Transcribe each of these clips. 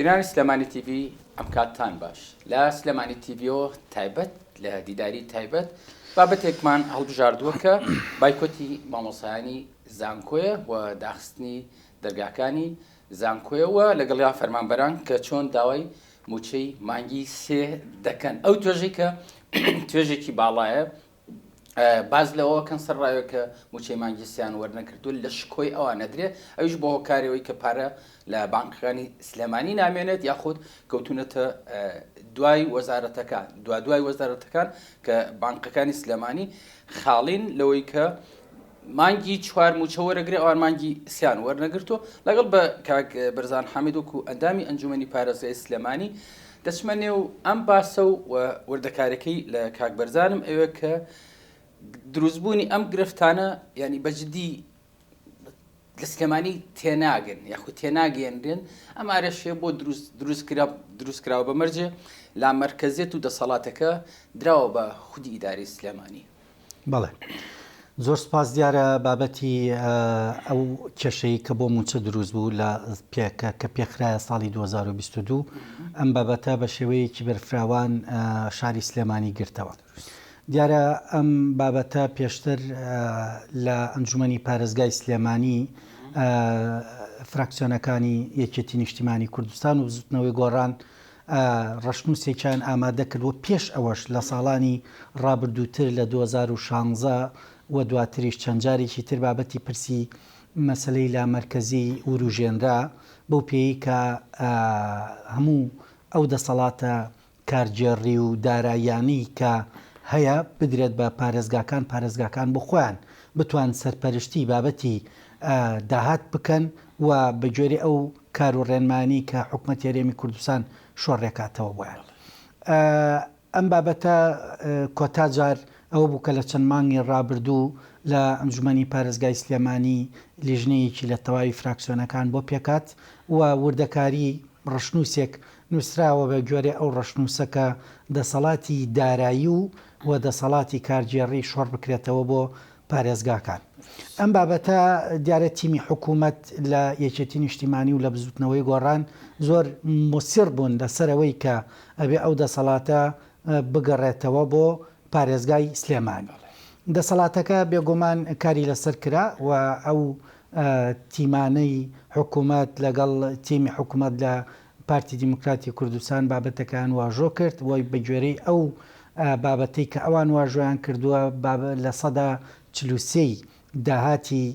بینەرانی سلێمانی تیڤی ئەم کاتتان باش لە سلێمانی تیڤیەوە تایبەت لە دیداری تایبەت بابەتێکمان هەڵبژاردووە کە بایکۆتی مامۆسایانی زانکۆیە و داخستنی دەرگاکانی زانکۆیە و لەگەڵیا فەرمانبەران کە چۆن داوای موچەی مانگی سێ دەکەن ئەو توێژەی کە توێژێکی باڵایە باس لەوە کەن سەر ڕاوێ کە موچەی مانگی سیان وەرنەکردو لە شکۆی ئەوان نەدرێ ئەویش بۆ هۆکارەوەی کە پارە لە بانکەکانی سلێمانی نامێنێت یاخود کەوتونەتە دوای وەزارەتەکان دوا دوای وەزارەتەکان کە بانکەکانی سلێمانی خاڵین لەوەی کە مانگی چوار موچە وەرەگرێ ئەوان مانگی سیان وەرنەگرتووە لەگەڵ بە کاک بەرزان حامید وەکو ئەندامی ئەنجومەنی پارێزگای سلێمانی دەچمە نێو ئەم باسە و وردەکارەکەی لە کاک بەرزانم ئەوێ کە دروستبوونی ئەم گرفتانە ینی بەجددی لە سلێمانی تێناگەن یاخود تێناگەێنرێن ئەم ئارەشەیە بۆ دروست دروستکرا دروستکراوە بە مەرجێ لا مەرکەزیەت و دەسەڵاتەکە دراوە بە خودی ئیداری سلێمانی. بەڵێ زۆر سپاس دیارە بابەتی ئەو کێشەی کە بۆ موچە دروست بوو لە پێکە کە پێخرایە ساڵی 2022 ئەم بابەتە بە شێوەیەکی بەرفراوان شاری سلێمانی گرتەوە. دیارە ئەم بابەتە پێشتر لە ئەنجومەنی پارێزگای سلێمانی فراکسیۆنەکانی یەکێتی نیشتیمانی کوردستان و بزوتنەوەی گۆڕان ڕەشنووسێکیان ئامادە کرد و پێش ئەوەش لە ساڵانی ڕابردووتر لە 2016 و دواتریش چەند جارێکی تر بابەتی پرسی مەسەلەی لامەرکەزی وروژێنرا بەو پێیەی کە هەموو ئەو دەسەڵاتە کارگێڕی و داراییانەی کە هەیە بدرێت بە پارێزگاکان، پارێزگاکان بۆ خۆیان بتوان سەرپەرشتی بابەتی داهات بکەن و بە گوێرەی ئەو کار و ڕێنمایانەی کە حکومەتی هەرێمی کوردستان شۆڕێکاتەوە بۆیان. ئەم بابەتە کۆتا جار ئەوە بوو کە لە چەند مانگی ڕابردوو لە ئەنجومەنی پارێزگای سلێمانی لیژنەیەکی لە تەواوی فراکسیۆنەکان بۆ پێکهات و وردەکاری ڕەشنووسێک نووسراوە بە گوێرەی ئەو ڕەشنووسە کە دەسەڵاتی دارایی و و دەسەڵاتی کارگێڕی شۆڕ بکرێتەوە بۆ پارێزگاکان. ئەم بابەتە دیارە تیمی حکوومەت لە یەکێتی نیشتیمانی و لە بزووتنەوەی گۆڕان زۆر موسڕ بوون لەسەر ئەوەی کە ئەبێ ئەو دەسەڵاتە بگەڕێتەوە بۆ پارێزگای سلێمانی. دەسەڵاتەکە بێگومان کاری لەسەر کرا و ئەو تیمانەی حکوومەت لەگەڵ تیمی حکوومەت لە پارتی دیموکراتی کوردستان بابەتەکەیان واژۆ کرد و بە گوێرەی ئەو بابەتەی کە ئەوان واژۆیان کردووە 43% ی داهاتی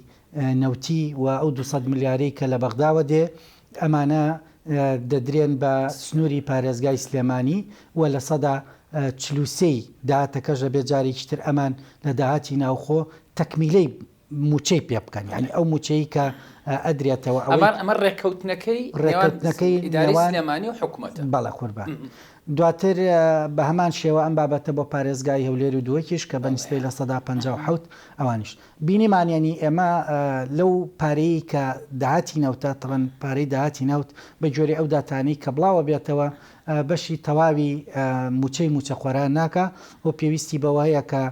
نەوتی و ئەو 200 ملیارەی کە لە بەغداوە دێ ئەمانە دەدرێن بە سنووری پارێزگای سلێمانی و 43% ی داهاتەکەش دەبێت جارێکی تر ئەمان لە داهاتی ناوخۆ تەکمیلەی موچەی پێ بکەن یانی ئەو موچەی کە ئەدرێتەوە ئەوەی ئەمان ئەمە ڕێککەوتنەکەی ڕێککەوتنەکەی ئیدارەی سلێمانی و حکومەتە. بەڵێ قوربان. دواتر بە هەمان شێوە ئەم بابەتە بۆ پارێزگای هەولێر و دهۆکیش کە بە نیسبەی 57% ئەوانیش بینیمان یانی ئێمە لەو پارەیەی کە داهاتی نەوتە تەبەن پارەی داهاتی نەوت بە گوێرەی ئەو داتانەی کە بڵاوە بێتەوە بەشی تەواوی موچەی موچەخۆران ناکا و پێویستی بەوە هەیە کە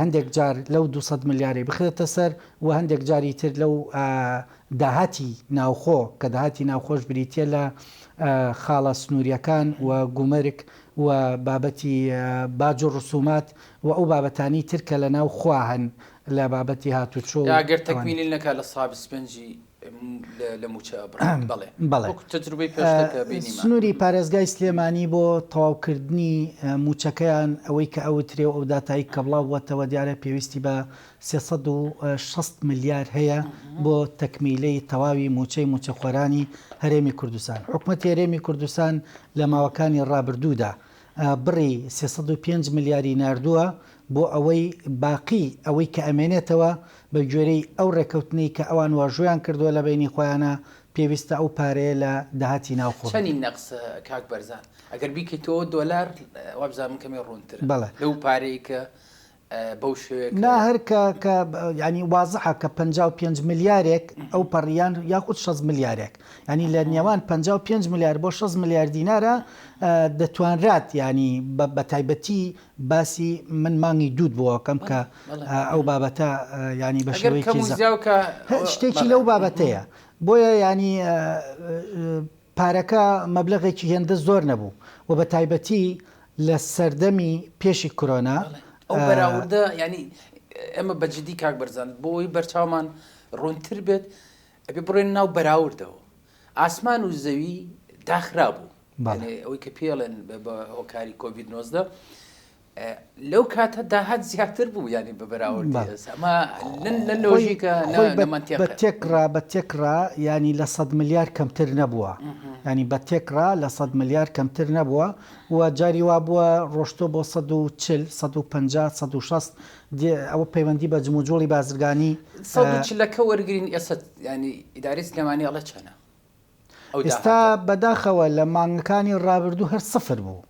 هەندێک جار لەو 200 ملیارەی بخرێتە سەر و هەندێک جاری تر لەو داهاتی ناوخۆ کە داهاتی ناوخۆش بریتیە لە خاڵە سنووریەکان و گومرگ و بابەتی باج و ڕسومات و ئەو بابەتانی تر کە لە ناو خوا هەن لە بابەتی هاتوچۆ و یا گەر تەکمیلی نەکا لە 25 لە مووچە ئەبڕێت بەڵێ بەڵێ وەکو تەجروبەی پێشتر کە بینیمان. سنووری پارێزگای سلێمانی بۆ تەواوکردنی مووچەکەیان ئەوەی کە ئەوترێ و ئەو داتای کە بڵاو بووەتەوە دیارە پێویستی بە 360 ملیار هەیە بۆ تەکمیلەی تەواوی مووچەی مووچەخۆرانی هەرێمی کوردستان. حکومەتی هەرێمی کوردستان لە ماوەکانی ڕابردوودا بڕی 305 ملیاری ناردووە بۆ ئەوەی باقی ئەوەی کە ئەمێنێتەوە بە گوێرەی ئەو ڕێکەوتنەی کە ئەوان واژۆیان کردووە لە بەینی خۆیانا پێویستە ئەو پارەیە لە داهاتی ناوخۆ چەنی بدرێت. نەقسە کاک بەرزان ئەگەر بیکەیتەوە دۆلار وابزانم کەمێ ڕوونترە بەڵێ. لەو پارەی کە بەو شێوەیە کە. نا هەر کە کە یانی وازحە کە 55 ملیارێک ئەو پەڕیان یاخود 60 ملیارێک یانی لە نێوان 55 ملیار بۆ 60 ملیار دینارە دەتوانرات یانی بە تایبەتی باسی من مانگی دووت بۆ ئەکەم کە ئەو بابەتە یانی بە شێوەیەکی شتێکی لەو بابەتەیە بۆیە یانی. پارەکە مەبلەغێکی هێندە زۆر نەبوو و بە تایبەتی لە سەردەمی پێشی کرۆنا. ئەو بەراوردە یانی ئێمە بە جدی کاک بەرزان بۆ ئەوەی بەرچاومان ڕوونتر بێت ئەبێ بڕۆین ناو بەراوردەوە ئاسمان و زەوی داخرابوو ئەوەی کە پێڵێن بە هۆکاری کۆڤید 19 لەو کاتە داهات زیاتر بوو یانی بە بەراورد ئەمە لە لۆژیکە بە تێکڕا بە تێکڕا ینی لە 100 ملیار کەمتر نەبووە ینی بە تێکڕا لە 100 ملیار کەمتر نەبووە و جاری وا بووە ڕۆشتۆ بۆ 140 150 160 ئەوە پەیوەندی بە جموجوڵی بازرگانی 140ەکە وەرگین ئێستا ینی ئیداری سلێمانی ئەڵێ چەنە ئێستا بەداخەوە لە مانگەکانی ڕابردوو هەر سفر بوو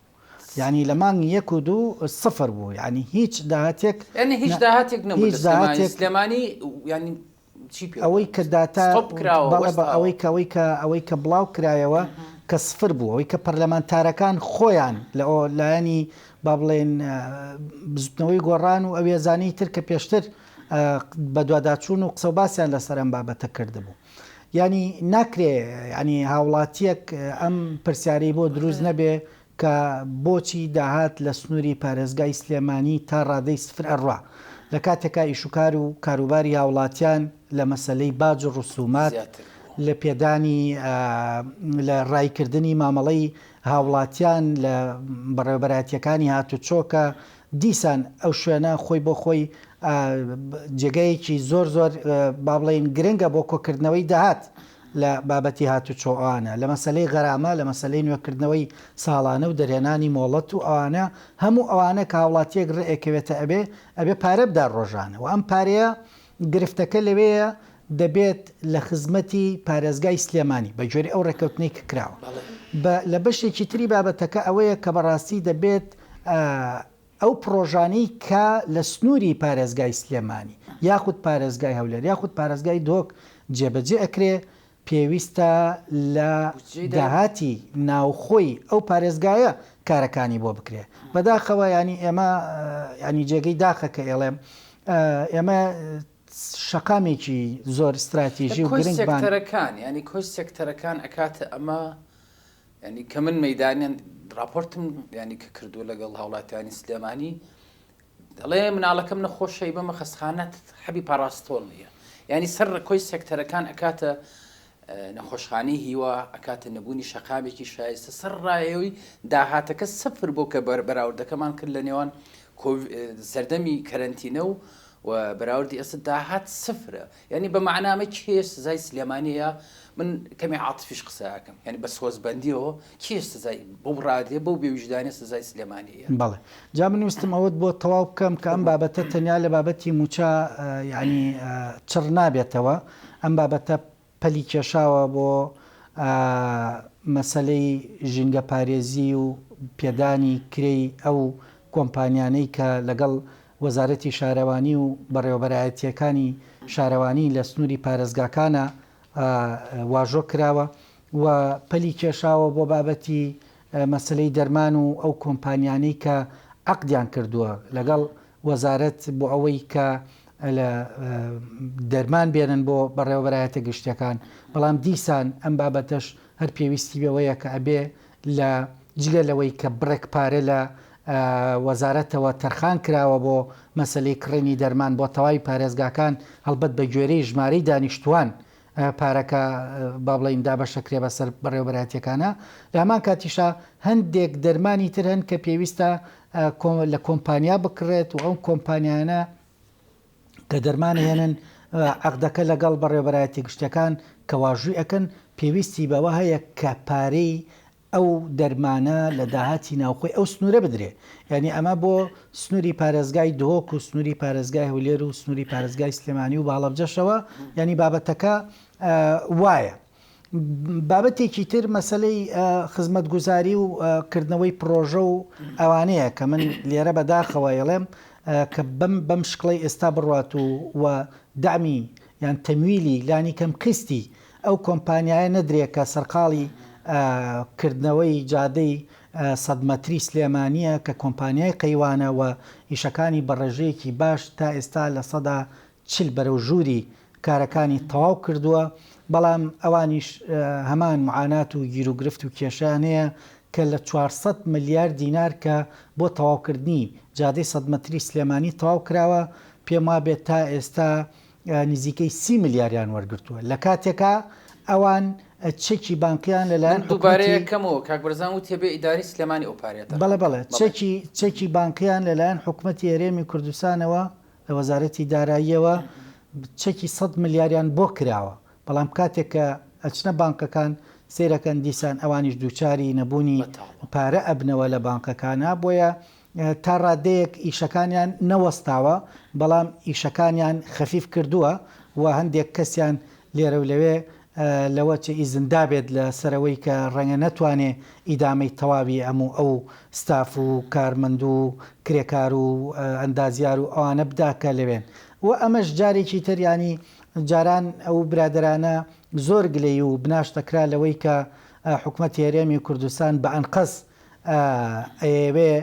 یانی لە مانگی یەک و دوو سفر بوو یانی هیچ داهاتێک یانی هیچ داهاتێک نەبوو هیچ داهاتێک سلێمانی یانی چی پێ ئەوەی کە داتا بەڵێ بە ئەوەی کە ئەوەی کە ئەوەی کە بڵاو کرایەوە کە سفر بوو ئەوەی کە پەرلەمانتارەکان خۆیان لە لایەنی با بڵێن بزوتنەوەی گۆڕان و ئەوێزانەی تر کە پێشتر بەدواداچوون و قسە و باسیان لەسەر ئەم بابەتە کردبوو. یانی ناکرێ یانی هاوڵاتیەک ئەم پرسیارەی بۆ دروست نەبێ کە بۆچی داهات لە سنووری پارێزگای سلێمانی تا ڕادەی سفر ئەڕوا لە کاتێکا ئیشوکار و کاروباری هاوڵاتیان لە مەسەلەی باج و ڕسومات لە پێدانی لە ڕایکردنی مامەڵەی هاوڵاتیان لە بەڕێوەبەرایەتیەکانی هاتوچۆ کە دیسان ئەو شوێنە خۆی بۆ خۆی جێگەیەکی زۆر زۆر با بڵێین گرنگە بۆ کۆکردنەوەی داهات لە بابەتی هاتوچۆ ئەوانە لە مەسەلەی غەرامە لە مەسەلەی نوێکردنەوەی ساڵانە و دەرهێنانی مۆڵەت و ئەوانە هەموو ئەوانە کە هاوڵاتیەک ڕێکەوێتە ئەبێ ئەبێ پارە بدا ڕۆژانە و ئەم پارەیە گرفتەکە لەوێیە دەبێت لە خزمەتی پارێزگای سلێمانی بە گوێرەی ئەو ڕێککەوتنەی کە کراوە بە لە بەشێکی تری بابەتەکە ئەوەیە کە بەڕاستی دەبێت ئەو پڕۆژانەی کە لە سنووری پارێزگای سلێمانی یاخود پارێزگای هەولێر یاخود پارێزگای دهۆک جێبەجێ ئەکرێ پێویستە لە داهاتی ناوخۆی ئەو پارێزگایە کارەکانی بۆ بکرێ. بەداخەوە یانی ئێمە یانی جێگەی داخە کە ئێڵێم ئێمە شەقامێکی زۆر ستراتیژی و کۆی گرنگمان سێکتەرەکان یانی کۆی سێکتەرەکان ئەکاتە ئەمە یانی کە من مەیدانیان راپۆرتم یانی کە کردووە لەگەڵ هاوڵاتیانی سلێمانی دەڵێ مناڵەکەم نەخۆشە ئیبەمە خەستخانە حەبی پاراستۆڵ نییە یعنی سەر ڕکۆی سێکتەرەکان ئەکاتە نەخۆشخانەی هیوا ئەکاتە نەبوونی شەقامێکی شایستە سەر ڕایەوەی داهاتەکە سفر بۆ کە بەراوردەکەمان کرد لە نێوان سەردەمی کەرەنتینە و و بەراوردی ئێستا داهات سفرە یانی بە مەعنا ئەمە کێ سزای سلێمانیە من کەمێ عاتفیش قسە ئەکەم یانی بە سۆزبەندیەوە کێ سزای بەو ڕادەیە بەو بێویژدانە سزای سلێمانیە؟ بەڵێ جا من ویستم ئەوەت بۆ تەواو بکەم کە ئەم بابەتە تەنیا لە بابەتی مووچە یانی چڕ نابێتەوە ئەم بابەتە پەلی کێشاوە بۆ مەسەلەی ژینگەپارێزی و پێدانی کرێی ئەو کۆمپانیانەی کە لەگەڵ وەزارەتی شارەوانی و بەڕێوەبەرایەتییەکانی شارەوانی لە سنووری پارێزگاکانە واژۆ کراوە و پەلی کێشاوە بۆ بابەتی مەسەلەی دەرمان و ئەو کۆمپانیانەی کە عەقدیان کردووە لەگەڵ وەزارەت بۆ ئەوەی کە لە دەرمان بێنن بۆ بەڕێوەبەرایەتە گشتیەکان، بەڵام دیسان ئەم بابەتەش هەر پێویستی بەوەیە کە ئەبێ لە جگە لەوەی کە بڕێک پارە لە وەزارەتەوە تەرخان کراوە بۆ مەسەلەی کڕینی دەرمان بۆ تەواوی پارێزگاکان هەڵبەت بە گوێرەی ژمارەی دانیشتووان پارەکە با بڵێین دابەشەکرێ بەسەر بەڕێوەبەرایەتیەکانا، لە هەمان کاتیشا هەندێک دەرمانی تر هەن کە پێویستە لە کۆمپانیا بکڕێت و ئەو کۆمپانیانە کە دەرمان هێنن عەقدەکە لەگەڵ بەڕێوەبەرایەتی گشتیەکان کە واژووی ئەکەن پێویستی بەوە هەیە کە پارەی ئەو دەرمانە لە داهاتی ناوخۆی ئەو سنوورە بدرێ یانی ئەمە بۆ سنووری پارێزگای دهۆک و سنووری پارێزگای هەولێر و سنووری پارێزگای سلێمانی و باڵەبجەشەوە یانی بابەتەکە وایە. بابەتێکی تر مەسەلەی خزمەتگوزاری و کردنەوەی پڕۆژە و ئەوانەیە کە من لێرە بەداخەوە ئەڵێم کە بەم بەم شکڵەی ئێستا بڕوات و و دەعمی یان تەمویلی لانی کەم قیستی ئەو کۆمپانیایە نەدرێ کە سەرقاڵی کردنەوەی جادەی سەد مەتری سلێمانییە کە کۆمپانیای قەیوانە و ئیشەکانی بە ڕێژەیەکی باش تا ئێستا 40% بەرەو ژووری کارەکانی تەواو کردووە. بەڵام ئەوانیش هەمان معانات و گیروگرفت و کێشەیان هەیە کە لە 400 ملیار دینار کە بۆ تەواوکردنی جادەی 100 مەتری سلێمانی تەواو کراوە پێم وابێت تا ئێستا نزیکەی 30 ملیاریان وەرگرتووە لە کاتێکا ئەوان چەکی بانقیان لەلایەن من دووبارەیە حکومەتی کەمەوە کاک بەرزان وتی بێ ئیدارەی سلێمانی ئەو پارەیە تەرخان بەڵێ بەڵێ بکات. بەڵێ. چەکی چەکی بانقیان لەلایەن حکومەتی هەرێمی کوردستانەوە لە وەزارەتی داراییەوە چەکی سەد ملیاریان بۆ کراوە بەڵام کاتێک کە ئەچنە بانقەکان سەیرەکەن دیسان ئەوانیش دووچاری نەبوونی بەتاڵە. پارە ئەبنەوە لە بانقەکانا بۆیە تا ڕادەیەک ئیشەکانیان نەوەستاوە بەڵام ئیشەکانیان خەفیف کردووە و هەندێک کەسیان لێرە و لەوێ لەوە چ ئیزن دابێت لە سەرەوەی کە ڕەنگە نەتوانێ ئیدامەی تەواوی ئەم و ئەو ستاف و کارمەند و کرێکار و ئەندازیار و ئەوانە بدا کە لەوێن و ئەمەش جارێکی تر یانی جاران ئەو برادەرانە زۆر گلەیی و بناش دەکرا لەوەی کە حکومەتی هەرێمی کوردستان بە ئەنقەست ئەیەوێ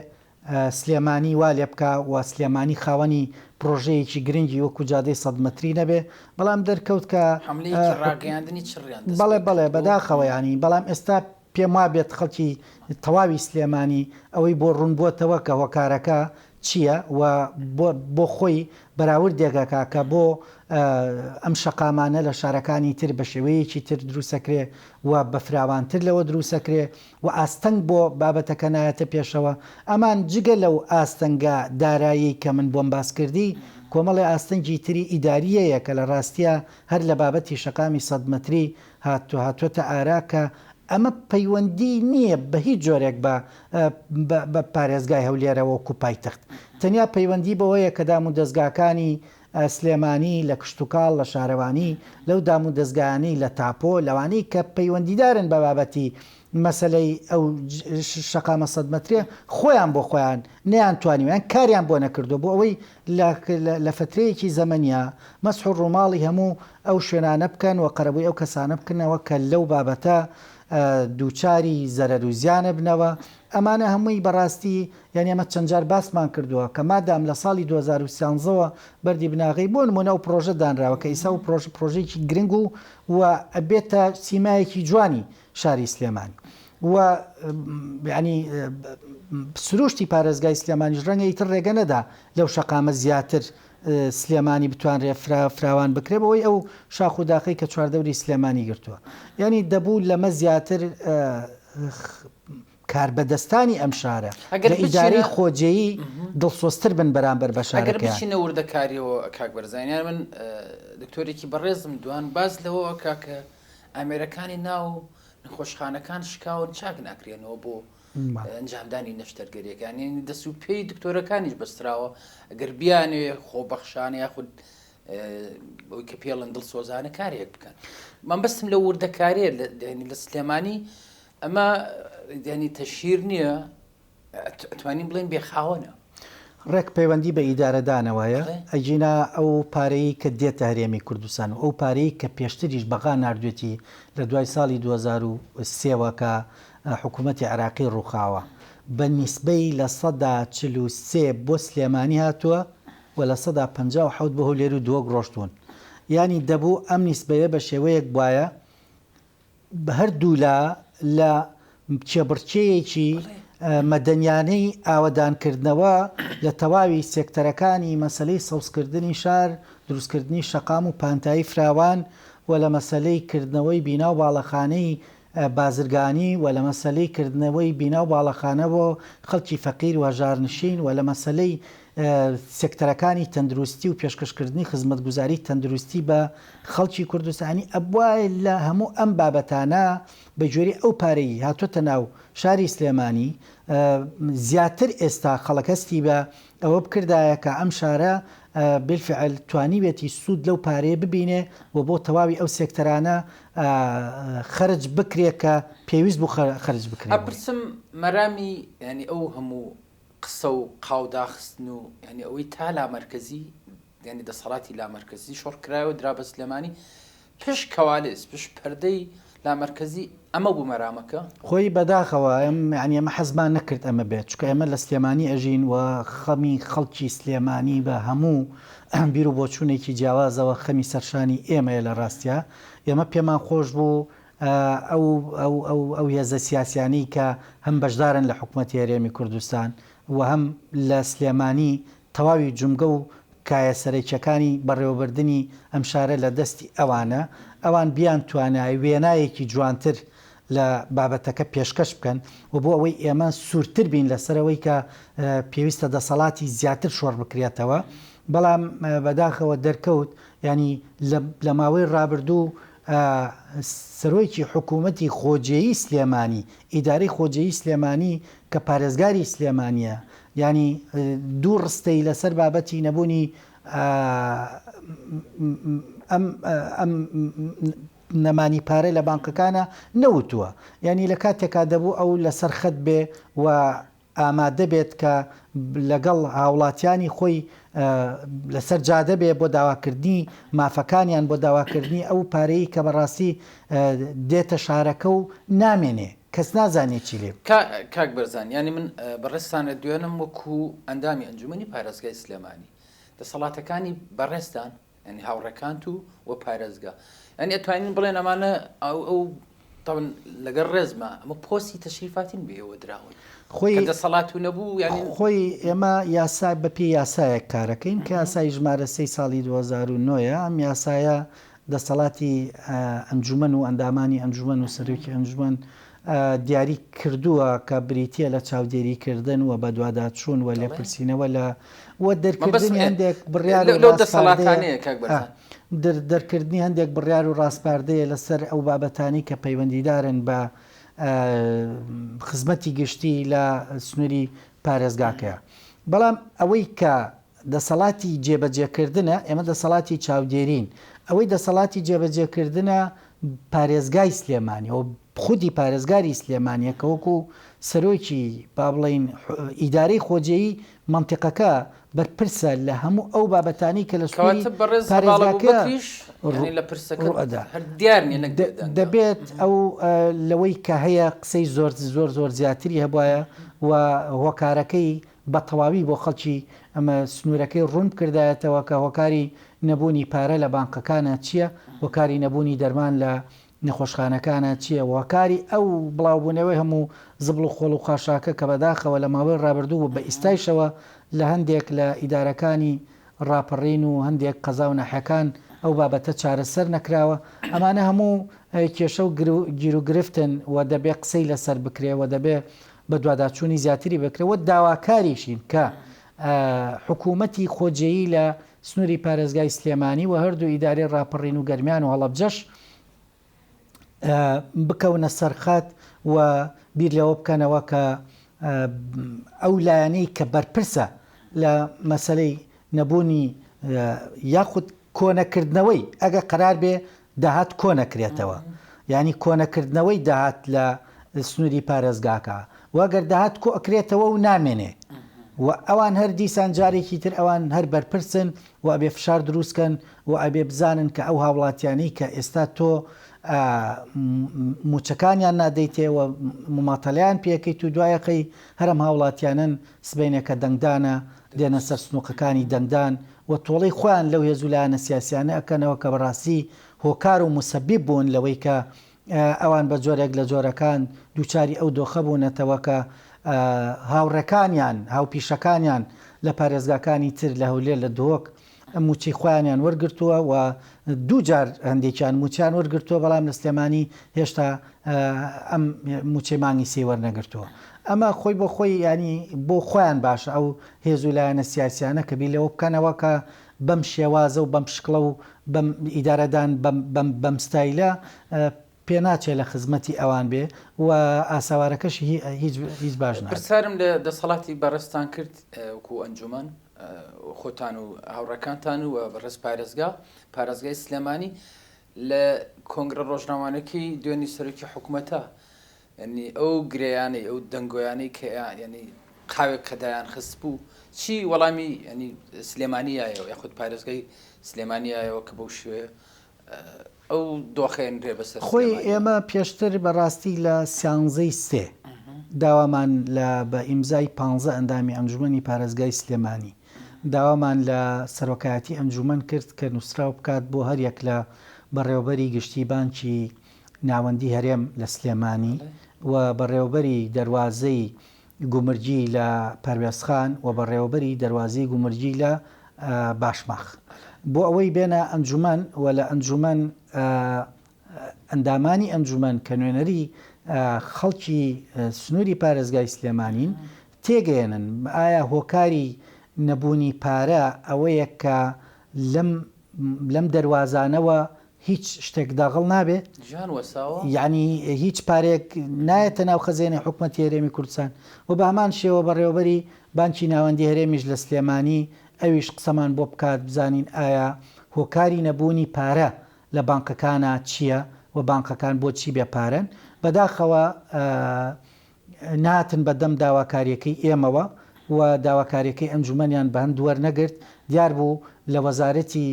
سلێمانی وا لێ بکا و سلێمانی خاوەنی پڕۆژەیەکی گرنگی وەکو جادەی سەد مەتری نەبێ، بەڵام دەرکەوت کە حەملەیەکی ڕاگەیاندنی چڕیان دەست بەڵێ پێ بەڵێ کردبوو. بەداخەوە یانی بەڵام ئێستا پێم وابێت خەڵکی تەواوی سلێمانی ئەوەی بۆ ڕوون بووەتەوە کە هۆکارەکە چییە و بۆ خۆی بەراوردێک ئەکا کە بۆ ئەم شەقامانە لە شارەکانی تر بە شێوەیەکی تر دروستەکرێ و بە فراوانتر لەوە دروستەکرێ و ئاستەنگ بۆ بابەتەکە نایەتە پێشەوە، ئەمان جگە لەو ئاستەنگە دارایەی کە من بۆم باس کردی، کۆمەڵێ ئاستەنگی تری ئیدارییەیە کە لە ڕاستیا هەر لە بابەتی شەقامی سەد مەتری هاتووەتە ئارا کە ئەمە پەیوەندی نییە بە هیچ جۆرێک بە بە پارێزگای هەولێرەوە وەکوو پایتەخت. تەنیا پەیوەندی بەوەیە کە دامودەزگاکانی سلێمانی، لە کشتوکاڵ، لە شارەوانی، لەو دامودەزگایانەی لە تاپۆ، لەوانەی کە پەیوەندیدارن بە بابەتی مەسەلەی ئەو شەقامە سەد مەتریە، خۆیان بۆ خۆیان نەیانتوانیوە یان کاریان بۆ نەکردووە بۆ ئەوەی لە فەترەیەکی زەمەنیا مەسح و ڕووماڵی هەموو ئەو شوێنانە بکەن و قەرەبووی ئەو کەسانە بکەنەوە کە لەو بابەتە دووچاری زەرەر و زیان ئەبنەوە. ئەمانە هەمووی بەڕاستی یانی ئەمە چەند جار باسمان کردووە کە مادام لە ساڵی 2013 وە بەردی بناغەی بۆ نموونە ئەو پڕۆژە دانراوە کە ئیستا ئەو پڕۆژە پڕۆژەیەکی گرنگ و و ئەبێتە سیمایەکی جوانی شاری سلێمانی و یانی سروشتی پارێزگای سلێمانیش ڕەنگە ئیتر ڕێگە نەدا لەو شەقامە زیاتر سلێمانی بتوانرێ فراوان بکرێ بەوەی ئەو شاخ و داخەی کە چواردەوری سلێمانی گرتووە یانی دەبوو لەمە زیاتر کاربەدەستانی ئەم شارە ئەگەر لە ئیدارەی بچینە خۆجێیی دڵسۆزتر بن بەرامبەر بە ئەگەر شارەکەیان. بچینە وردەکاریەوە کاک بەرزان یان من دکتۆرێکی بەڕێزم دوان باس لەوە ئەکا کە ئامێرەکانی ناو نەخۆشخانەکان شکاون چاک ناکرێنەوە بۆ ئەنجامدانی نەشتەرگەریەکان یعنی دەست و پێی دکتۆرەکانیش بەستراوە ئەگەر بیانەوێ خۆبەخشانە یاخود ئەوی کە پێڵن دڵسۆزانە کارێک بکەن مەبەستم لە وردەکاریە لە سلێمانی ئەمە یانی تەشهیر نییە ئەتوانین بڵێن بێ خاوەنە. ڕێک پەیوەندی بە ئیدارەدانەوە هەیە، ئەگینا ئەو پارەیەی کە دێتە هەرێمی کوردستان و ئەو پارەیەی کە پێشتریش بەغا ناردوێتی لە دوای ساڵی 2003 وە کە حکوومەتی عێراقی ڕووخاوە بە نیسبەی 43% بۆ سلێمانی هاتووە و 57% بۆ هەولێر و دهۆک ڕۆشتوون یانی دەبوو ئەم نیسبەیە بە شێوەیەک بوایە هەردوولا لە کێبڕکێیەکی مەدەنیانەی ئاوەدانکردنەوە لە تەواوی سێکتەرەکانی مەسەلەی سەوزکردنی شار، دروستکردنی شەقام و پانتایی فراوان و لە مەسەلەی کردنەوەی بینا و باڵەخانەی بازرگانی و لە مەسەلەی کردنەوەی بینا و باڵەخانە بۆ خەڵکی فەقیر و هەژارنشین و لە مەسەلەی سێکتەرەکانی تەندروستی و پێشکەشکردنی خزمەتگوزاری تەندروستی بە خەڵکی کوردستانی ئەبوایە لە هەموو ئەم بابەتانە بە گوێرەی ئەو پارەی هاتۆتە ناو شاری سلێمانی زیاتر ئێستا خەڵک هەستی بە ئەوە بکردایە کە ئەم شارە بالفعل توانیوێتی سوود لەو پارەیە ببینێ و بۆ تەواوی ئەو سێکتەرانە خەرج بکرێ کە پێویست بوو خەرج بکرێ. ئەپرسم مەرامی یانی ئەو هەموو قسە و قاو داخستن و یانی ئەوەی تا لامەرکەزی یانی دەسەڵاتی لامەرکەزی شۆڕ کرایەوە درا بە سلێمانی پشت کەوالێس پشت پەردەی لامەرکەزی. ئەمە بوو مەرامەکە؟ خۆی بەداخەوە ئەم یانی ئێمە حەزمان نەکرد ئەمە بێت چونکە ئێمە لە سلێمانی ئەژین و خەمی خەڵکی سلێمانی بە هەموو بیر و بۆچوونێکی جیاوازەوە خەمی سەرشانی ئێمەیە لە ڕاستیا ئێمە پێمان خۆش بوو ئەو ئەو ئەو ئەو هێزە سیاسیانەی کە هەم بەشدارن لە حکومەتی هەرێمی کوردستان و هەم لە سلێمانی تەواوی جومگە و کایە سەرەکیەکانی بەڕێوەبردنی ئەم شارە لە دەستی ئەوانە، ئەوان بیانتوانایە وێنایەکی جوانتر لە بابەتەکە پێشکەش بکەن و بۆ ئەوەی ئێمە سوورتر بین لەسەر ئەوەی کە پێویستە دەسەڵاتی زیاتر شۆڕ بکرێتەوە، بەڵام بەداخەوە دەرکەوت یانی لە ماوەی ڕابردوو سەرۆکی حکوومەتی خۆجێیی سلێمانی، ئیدارەی خۆجێیی سلێمانی کە پارێزگاری سلێمانییە، یانی دوو ڕستەی لەسەر بابەتی نەبوونی ئەم ئەم نەمانی پارە لە بانقەکانە نەوتووە. یانی لە کاتێکا دەبوو ئەو لەسەر خەت بێ و ئامادە بێت کە لەگەڵ هاوڵاتیانی خۆی لەسەر جادە بێ بۆ داواکردنی مافەکانیان، بۆ داواکردنی ئەو پارەی کە بەڕاستی دێتە شارەکە و نامێنێ، کەس نازانێ چی لێ. کاک بەرزان یانی من بەڕێزتان ئەدوێنم وەکو ئەندامی ئەنجومەنی پارێزگای سلێمانی دەسەڵاتەکانی بەڕێزتان یانی هاوڕێکانت و و پارێزگا یانی ئەتوانین بڵێن ئەمانە ئەو ئەو طبعا لەگەڵ ڕێزما ئەمە پۆستی تەشریفاتین بێ ئێوە دراون خۆی کە دەسەڵات و نەبوو یانی خۆی ئێمە یاسا بە پێی یاسایەک کارەکەین کە یاسای ژمارە سێی ساڵی 2009 ە ئەم یاسایە دەسەڵاتی ئەنجومەن و ئەندامانی ئەنجومەن و سەرۆکی ئەنجومەن دیاری کردووە کە بریتییە لە چاودێریکردن و بەدواداچوون و لێپرسینەوە لە و دەرکردنی هەندێک بڕیار و ڕاسپاردەیە دەرکردنی هەندێک بڕیار و ڕاسپاردەیە لەسەر ئەو بابەتانەی کە پەیوەندیدارن بە خزمەتی گشتی لە سنووری پارێزگاکەیە. بەڵام ئەوەی کە دەسەڵاتی جێبەجێکردنە، ئێمە دەسەڵاتی چاودێرین، ئەوەی دەسەڵاتی جێبەجێکردنە پارێزگای سلێمانی و خودی پارێزگاری سلێمانیە کە وەکو سەرۆکی با بڵێین ئیدارەی خۆجێیی مەنتیقەکە بەرپرسە لە هەموو ئەو بابەتانەی کە لە سنووری کەواتە بەڕێز هەڤاڵ پارێزگاکە ئەبوبەکریش یانی لە پرسەکە ڕوئەدا. هەر دیار نیە نەک بێدەنگە. دەبێت ئەو لەوەی کە هەیە قسەی زۆر زۆر زۆر زیاتری هەبوایە و هۆکارەکەی بە تەواوی بۆ خەڵکی ئەمە سنوورەکەی ڕوون بکردایەتەوە کە هۆکاری نەبوونی پارە لە بانقەکانە چییە، هۆکاری نەبوونی دەرمان لە نەخۆشخانەکانە چییە، هۆکاری ئەو بڵاوبوونەوەی هەموو زبڵ و خۆڵ و خاشاکە کە بەداخەوە لە ماوەی ڕابردوو و بە ئیستایشەوە لە هەندێک لە ئیدارەکانی ڕاپەڕین و هەندێک قەزا و ناحیەکان ئەو بابەتە چارەسەر نەکراوە، ئەمانە هەموو کێشە و گیروگرفتن و دەبێ قسەی لەسەر بکرێ و دەبێ بەدواداچوونی زیاتری بکرێت و داواکاریشین کە حکوومەتی خۆجێیی لە سنووری پارێزگای سلێمانی و هەردوو ئیدارەی ڕاپەڕین و گەرمیان و هەڵەبجەش بکەونە سەرخەت و بیر لەوە بکەنەوە کە ئەو لایەنەی کە بەرپرسە لە مەسەلەی نەبوونی یاخود کۆنەکردنەوەی ئەگە قەرار بێ داهات کۆنەکرێتەوە یانی کۆنەکردنەوەی داهات لە سنووری پارێزگاکە و گەر داهات کۆئەکرێتەوە و نامێنێ و ئەوان هەر دیسان جارێکی تر ئەوان هەر بەرپرسن و ئەبێ فشار دروستکەن و ئەبێ بزانن کە ئەو هاوڵاتیانەی کە ئێستا تۆ موچەکانیان نادەیتێ و مماتەلەیان پێکەیت و دوایەقەی هەرم هاوڵاتیانن سبەینێ کە دەنگدانە دێنە سەر سنوقەکانی دەنگدان و تۆڵەی خۆیان لەو هێز و لایەنە سیاسیانە ئەکەنەوە کە بەڕاستی هۆکار و موسەبیب بوون لەوەی کە ئەوان بە جۆرێک لە جۆرەکان دووچاری ئەو دۆخە بوونەتەوە کە هاوڕێکانیان، هاوپیشەکانیان لە پارێزگاکانی تر لە هەولێر، لە دهۆک مووچەی خۆیانیان وەرگرتووە و دوو جار هەندێکیان مووچەیان وەرگرتووە، بەڵام لە سلێمانی هێشتا ئەم مووچەی مانگی سێی وەرنەگرتووە. ئەمە خۆی بۆ خۆی یانی بۆ خۆیان باشە ئەو هێز و لایەنە سیاسیانە کە بیر لەوە بکەنەوە کە بەم شێوازە و بەم شکڵە و بەم ئیدارەدان بەم بەم بەم ستایلە پێناچێ لە خزمەتی ئەوان بێ و ئاسەوارەکەشی هیچ هیچ باش نابێ. پرسیارم لە دەسەڵاتی بەڕێزتان کرد وەکو ئەنجومەن خۆتان و هاوڕێکانتان و بەڕێز پارێزگا پارێزگای سلێمانی لە کۆنگرە ڕۆژنامانەکەی دوێنی سەرۆکی حکوومەتە یعنی ئەو گرێیانەی ئەو دەنگۆیانەی کە یعنی قاوێک کە دایان خست بوو چی وەڵامی ینی سلێمانی یایەوە یاخود پارێزگای سلێمانی یایەوە کە بەو شوێ؟ ئەو دۆخێنرێ بەسەر خۆی ئێمە پێشتر بەڕاستی لە سیانزەی سێ داوامان لە بە ئیمزای پانزە ئەندامی ئەنجومەنی پارێزگای سلێمانی داوامان لە سەرۆکایەتی ئەنجومەن کرد کە نووسراو بکات بۆ هەریەک لە بەڕێوەبەری گشتی بانکی ناوەندی هەرێم لە سلێمانی و بەڕێوەبەری دەروازەی گومرگی لە پەروێزخان و بەڕێوەبەری دەروازەی گومرگی لە باشماخ بۆ ئەوەی بێنە ئەنجومەن و لە ئەنجومەن ئەندامانی ئەنجومەن کە نوێنەری خەڵکی سنووری پارێزگای سلێمانین تێگەیەنن ئایا هۆکاری نەبوونی پارە ئەوەیە کە لەم لەم دەروازانەوە هیچ شتێک داغڵ نابێ؟ ژیان وەستاوە؟ یەعنی هیچ پارەیەک نایەتە ناو خەزێنەی حکومەتی هەرێمی کوردستان و بە هەمان شێوە بەڕێوەبەری بانکی ناوەندی هەرێمیش لە سلێمانی ئەویش قسەمان بۆ بکات بزانین ئایا هۆکاری نەبوونی پارە لە بانقەکانا چییە و بانقەکان بۆچی بێ پارەن؟ بەداخەوە نەهاتن بە دەم داواکارییەکەی ئێمەوە و داواکارییەکەی ئەنجومەنیان بە هەند وەرنەگرت، دیار بوو لە وەزارەتی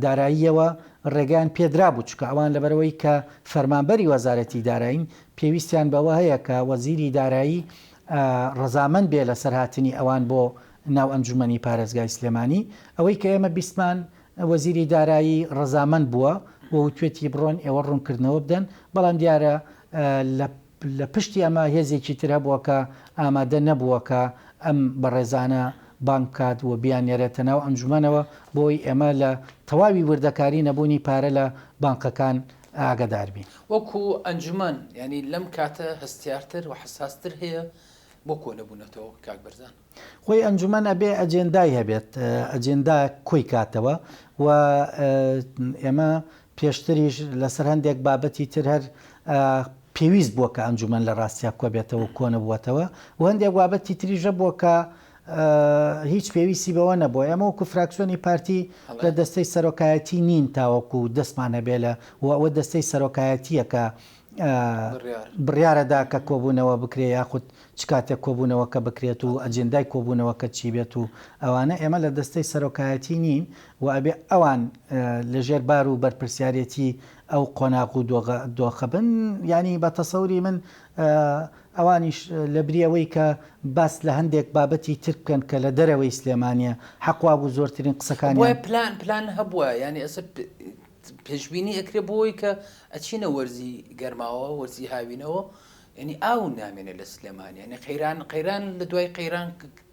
داراییەوە ڕێگەیان پێدرابوو، چونکە ئەوان لەبەرئەوەی کە فەرمانبەری وەزارەتی دارایین پێویستیان بەوە هەیە کە وەزیری دارایی ڕەزامەند بێ لەسەر هاتنی ئەوان بۆ ناو ئەنجومەنی پارێزگای سلێمانی، ئەوەی کە ئێمە بیستمان وەزیری دارایی ڕەزامەند بووە و وتوێتی بڕۆن ئێوە ڕوونکردنەوە بدەن، بەڵام دیارە لە لە پشتی ئەمە هێزێکی تر هەبووە کە ئامادە نەبووە کە ئەم بەڕێزانە بانگ بکات و بیاننێرێتە ناو ئەنجومەنەوە بۆی ئێمە لە تەواوی وردەکاری نەبوونی پارە لە بانقەکان ئاگەدار بین. وەکو ئەنجومەن یانی لەم کاتە هەستیارتر و حەساستر هەیە بۆ کۆنەبوونەتەوە کاک بەرزان؟ خۆی ئەنجومەن ئەبێ ئەجێندای هەبێت، ئەجێندا کۆی کاتەوە و ئێمە پێشتریش لەسەر هەندێک بابەتی تر هەر پێویست بووە کە ئەنجومەن لە ڕاستیا کۆبێتەوە و کۆنەبووەتەوە و هەندێک بابەتی تریش هەبووە کە هیچ پێویستی بەوە نەبووە. ئێمە وەکو فراکسیۆنی پارتی لە دەستەی سەرۆکایەتی نین تاوەکو دەستمان هەبێ لە و ئەوە دەستەی سەرۆکایەتییە کە بڕیارەدا کە کۆبوونەوە بکرێ یاخود چ کاتێک کۆبوونەوەکە بکرێت و ئەجێندای کۆبوونەوەکە چی بێت و ئەوانە، ئێمە لە دەستەی سەرۆکایەتی نین و ئەبێ ئەوان لە ژێر بار و بەرپرسیارێتی ئەو قۆناغ و دۆخە بن، یانی بە تەسەوری من ئەوانیش لە بری ئەوەی کە باس لە هەندێک بابەتی تر بکەن کە لە دەرەوەی سلێمانییە، حەق وابوو زۆرترین قسەکانیان. پلان پلان هەبووە یانی ئێستا پێشبینی ئەکرێ بۆی کە ئەچینە وەرزی گەرماوە وەرزی هاوینەوە یعنی ئاو نامێنێ لە سلێمانی یعنی قەیران قەیران لە دوای قەیران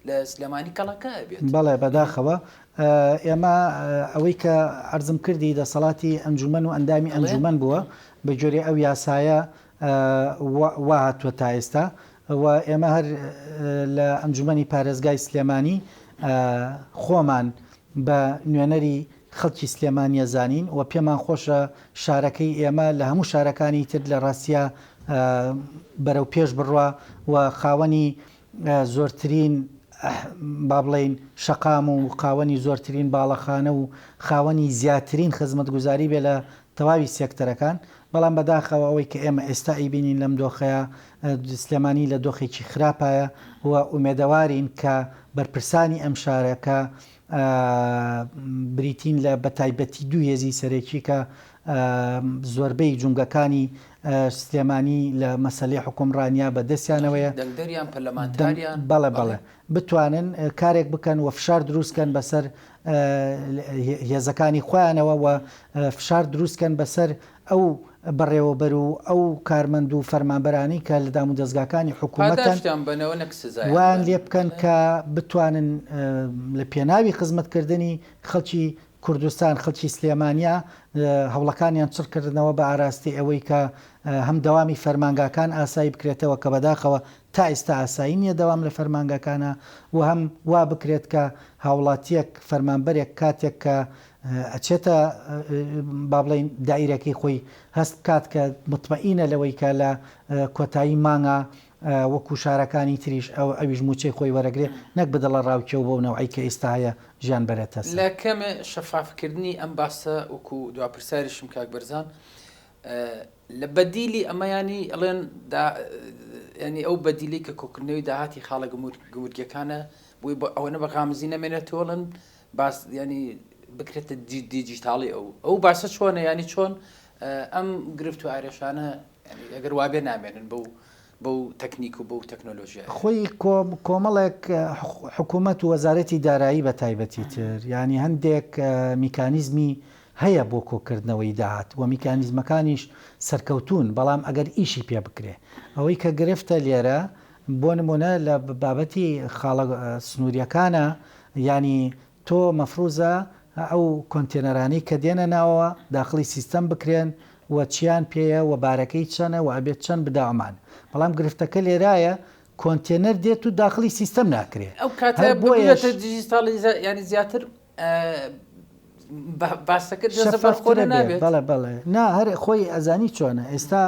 لە سلێمانی کەڵەکە ئەبێت. بەڵێ بەداخەوە ئێمە ئەوەی کە عەرزم کردی دەسەڵاتی ئەنجومەن و ئەندامی ئەنجومەن بووە بە گوێرەی ئەو یاسایە وا هاتووە تا ئێستا و ئێمە هەر لە ئەنجومەنی پارێزگای سلێمانی خۆمان بە نوێنەری خەڵکی سلێمانیە زانین و پێمان خۆشە شارەکەی ئێمە لە هەموو شارەکانی تر لە ڕاستیا بەرەو پێش بڕوا و خاوەنی زۆرترین با بڵێین شەقام و خاوەنی زۆرترین باڵەخانە و خاوەنی زیاترین خزمەتگوزاری بێ لە تەواوی سێکتەرەکان بەڵام بەداخەوە ئەوەی کە ئێمە ئێستا ئەیبینین لەم دۆخەیا سلێمانی لە دۆخێکی خراپایە و ئومێدەوارین کە بەرپرسانی ئەم شارە کە بریتین لە بەتایبەتی دوو هێزی سەرەکی کە زۆربەی جومگەکانی سلێمانی لە مەسەلەی حوکمڕانیا بە دەستیانەوەیە. دەنگدەریان، پەرلەمانتاریان. بەڵێ بەڵێ بتوانن کارێک بکەن و فشار دروست کەن بەسەر هێزەکانی خۆیانەوە و فشار دروست کەن بەسەر ئەو بەڕێوەبەر و ئەو کارمەند و فەرمانبەرانەی کە لە دامودەزگاکانی حکوومەتن پاداشتیان بەنەوە نەک سزایان وایان بەن. لێ بکەن کە بتوانن لە پێناوی خزمەتکردنی خەڵکی کوردستان، خەڵکی سلێمانیا هەوڵەکانیان چڕ کردنەوە بە ئاراستەی ئەوەی کە هەم دەوامی فەرمانگاکان ئاسایی بکرێتەوە کە بەداخەوە تا ئیستا ئاسایی نییە دەوام لە فەرمانگاکانا و هەم وا بکرێت کە هاوڵاتییەک، فەرمانبەرێک کاتێک کە ئەچێتە با بڵێین دائیرەکەی خۆی هەست بکات کە متمەئینە لەوەی کە لە کۆتایی مانگا وەکو شارەکانی تریش ئەو ئەویش موچەی خۆی وەرەگرێ نەک بە دڵەڕاوکێ و بەو نەوعەی کە ئیستا هەیە ژیان بەرێتە سەر. لە کەمێ شەفافکردنی ئەم باسە وەکو دوا پرسیاریشم کاک بەرزان لە بەدیلی ئەمە یانی ئەڵێن دا یانی ئەو بەدیلی کە کۆکردنەوەی داهاتی خاڵە گومرگیەکانە بۆی ئەوەنە بە غامزی نەمێنێتەوەڵن باس ینی بکرێتە دیجیتاڵی ئەو ئەو باسە چۆنە ینی چۆن؟ ئەم گرفت و ئارێشانە ئەگەر وابێ نامێنن بەو بەو تەکنیک و بەو تەکنۆلۆژیایە. خۆی کۆمەڵێک حکوومەت و وەزارەتی دارایی بە تایبەتی تر یانی هەندێک میکانیزمی هەیە بۆ کۆکردنەوەی داهات و میکانیزمەکانیش سەرکەوتوون بەڵام ئەگەر ئیشی پێ بکرێ ئەوەی کە گرفتە لێرە بۆ نموونە لە بابەتی خاڵە سنووریەکانە یانی تۆ مەفروزە ئەو کۆنتێنەرانەی کە دێنە ناوەوە داخڵی سیستەم بکرێن و چیان پێیە و بارەکەی چەنە و ئەبێت چەند بدا ئەمان بەڵام گرفتەکە لێرایە کۆنتێنەر دێت و داخڵی سیستەم ناکرێ ئەو کاتە هەر بۆیەش ببێتە دیجیتاڵیزە یانی زیاتر باسەکە شەفافترە بێت بەڵێ بەڵێ نا هەر خۆی ئەزانی چۆنە ئێستا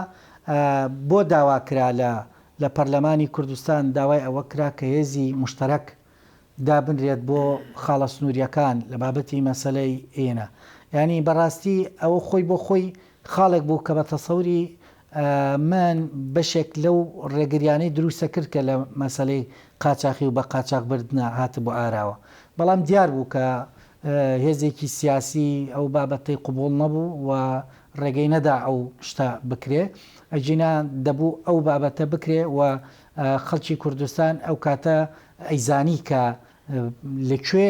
بۆ داوا کرا لە لە پەرلەمانی کوردستان داوای ئەوە کرا کە هێزی مشتەرەک دابنرێت بۆ خاڵە سنووریەکان لە بابەتی مەسەلەی ئێنە یانی بەڕاستی ئەوە خۆی بۆ خۆی خاڵێک بوو کە بە تەسەوری من بەشێک لەو ڕێگریانەی دروستە کرد کە لە مەسەلەی قاچاخی و بە قاچاخ بردنە هاتبوو ئاراوە. بەڵام دیار بوو کە هێزێکی سیاسی ئەو بابەتەی قبوڵ نەبوو و ڕێگەی نەدا ئەو شتە بکرێ. ئەگینا دەبوو ئەو بابەتە بکرێ و خەڵکی کوردستان ئەو کاتە ئەیزانی کە لە کوێ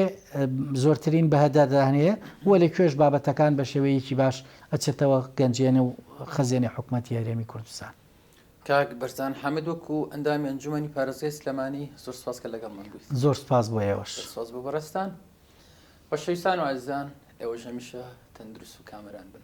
زۆرترین بەهەدەردان هەیە و لە کوێش بابەتەکان بە شێوەیەکی باش ئەچێتەوە گەنجێنە و خەزێنەی حکومەتی هەرێمی کوردستان. کاک بەرزان حامد وەکو ئەندامی ئەنجومەنی پارێزگای سلێمانی زۆر سوپاس کە لەگەڵمان بوویت. زۆر سوپاس بۆ ئێوەش. زۆر سوپاس بۆ بەڕێزتان. خۆشەویستان و ئازیزان ئێوەش هەمیشە تەندروست و کامەران بن.